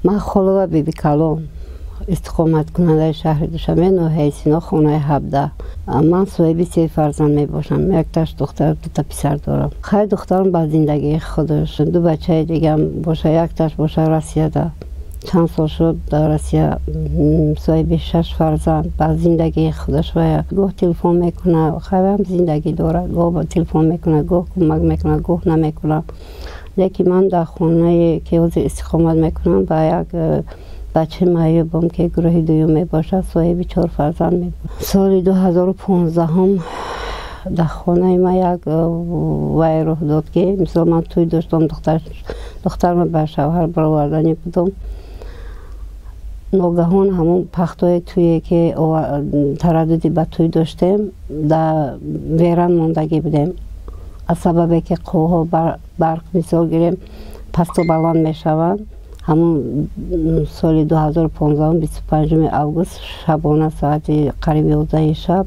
Ман Холова Бибикалон, истиқоматкунандаи шаҳри Душанбе, ноҳияи Сино, хонаи 17. Ман соҳиби се фарзанд мебошам. Якташ духтар, дута писар дорам. Хай, духтарам ба зиндагии худаш, ду бачаи дигам боша, якташ боша Россияда. Чанд сол шуд дар Россия, соҳиби шаш фарзанд, ба зиндагии худаш. Ва гоҳ телефон мекунад, хайрам, зиндагӣ дорад, гоҳ телефон мекунад, гоҳ кӯмак мекунад, гоҳ намекунад. Лекин ман дар хонае ки ҳозир истиқомат мекунам, ба як бачаи маъюбам, ки гурӯҳи дуюм мебошад, соҳиби чор фарзанд мебошад. Соли 2015-ум дар хонаи ман як вай рух дод, ки мисол ман тӯй доштам, духтарма ба шавҳар бароварданӣ будам. Ногаҳон ҳамон пахтои тӯе, ки тараддуди ба тӯй доштем, дар веран мондагӣ будем. Аз сабабе ки қувваҳо барқ, мисол гирем, пасту баланд мешаванд, ҳамун соли 2015, 25 август, шабона, соати қариб 11-и шаб,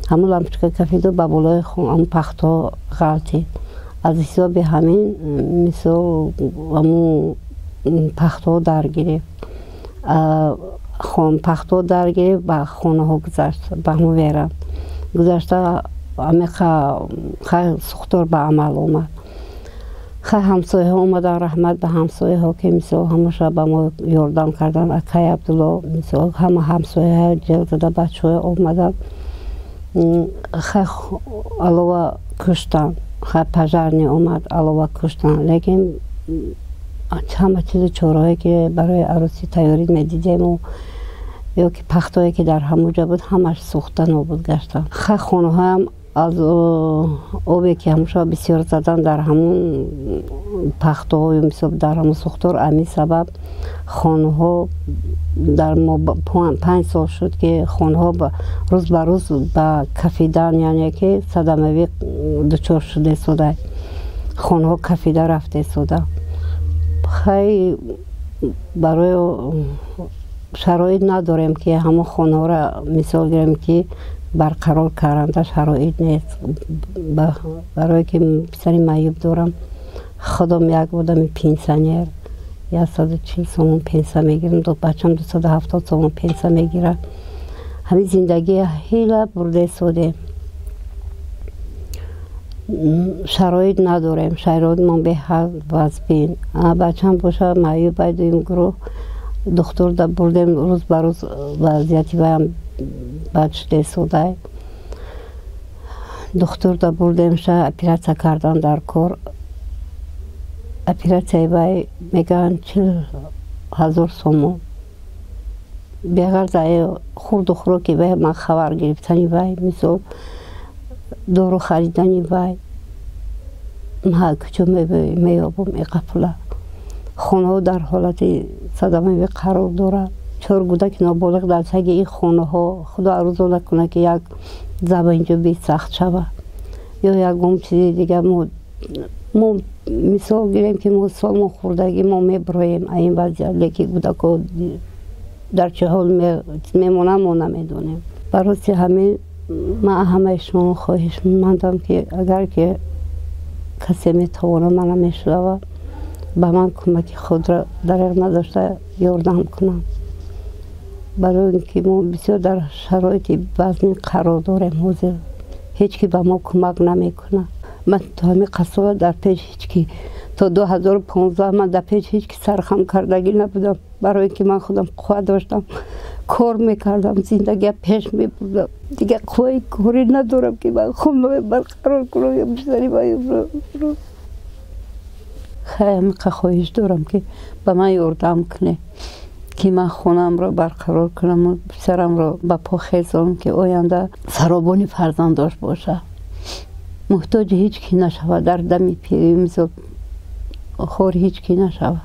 ҳамун лампочка кафиду ба болои ҳамун пахтҳо ғалтид. Аз ҳисоби ҳамин, мисол, ҳамун пахтҳо дар гирифт, пахтҳо дар гирифт, ба хонаҳо гузашт, ба ҳамун веран гузашта, амиқа сӯхтор ба амал омад. Хай, ҳамсояҳо омадан, раҳмат ба ҳамсояҳо, ки мисол ҳамаша ба мо ёрдам кардан. Акай Абдулло, мисол, ҳама ҳамсояҳо ҷел зада, бачаҳо омадан. Хай, алова куштан. Хай, пожарный омад, алова куштан, лекин ҳама чизу чораҳое, ки барои арӯсӣ тайёрӣ медидему ё ки пахтое, ки дар ҳамон ҷо буд, ҳамаш сӯхта нобуд гаштанд. Хай, хонаҳоям аз обе, ки ҳамуша бисёр задан дар ҳамун пахтоҳою, мисол, дар ҳамун сӯхтор, ҳамин сабаб хонаҳо дар мо 5 сол шуд, ки хонаҳо рӯз ба рӯз ба кафидан, яъне ки садамавӣ дучор шуда истода, хонаҳо кафида рафта истода. Хай, барои шароит надорем, ки ҳамон хонаҳоро, мисол гирем, ки барқарор каранда шароит нест. Барое ки писари маъюб дорам, худам як одами пенсионер, 140 сомон пенсия мегирам, бачам 270 сомон пенсия мегирад. Ҳамин зиндагия ҳила бурда истодем. Шароит надорем, шароитмон беҳад вазбин. Бачам боша маъюб, бай дуюм гурӯҳ, духтур бурдем, рӯз ба рӯз вазъияти ваям бад шуда истодай. Духтурда бурдемша, оператсия кардан дар кор. Оператсияи вай мегӯянд 40 000 сомон. Беғарз хурду хӯроки вай, ман хабар гирифтани вай, мисол, дору харидани вай, ман куҷо меёбам иқа пула? Хонаҳо дар ҳолати садамавӣ қарор дорад. Чор кӯдаки ноболиғ дар таги ин хонаҳо. Худо арзу накунад, ки як забанҷӯби сахт шавад ё ягон чизи дигар. Мо, мисол гирем, ки мо солмо хӯрдагӣ, мо мебироем аз ин вазъият, лекин кӯдакҳо дар чӣ ҳол мемонанд, мо намедонем. Барои ҳамин ман ҳамаи шумо хоҳишмандам, ки агар ки касе метавонад, мана мешунавад, ба ман кӯмаки худро дареғ надошта ёрдам кунанд, барои ин ки мо бисёр дар шароити вазнин қарор дорем. Ҳозир ҳеҷ ки ба мо кӯмак намекунад. Ман то ҳамин қасола дар пеш ҳеҷ ки, то 2015 ман дар пеш ҳеҷ ки сархам кардагӣ набудам, барои ин ки ман худам қувват доштам, кор мекардам, зиндагия пеш мебурдам. Дигар қувваи корӣ надорам, ки ман хонаи барқарор кунам ё писари. Хай, ҳамиқа хоҳиш дорам, ки ба ман ёрдам кунед, ки ман хонаамро барқарор кунаму писарамро ба по хезонам, ки оянда саробони фарзандош бошад, муҳтоҷи ҳеҷ ки нашавад, дар дами пирӣ, мисол, хори ҳеҷ ки нашавад.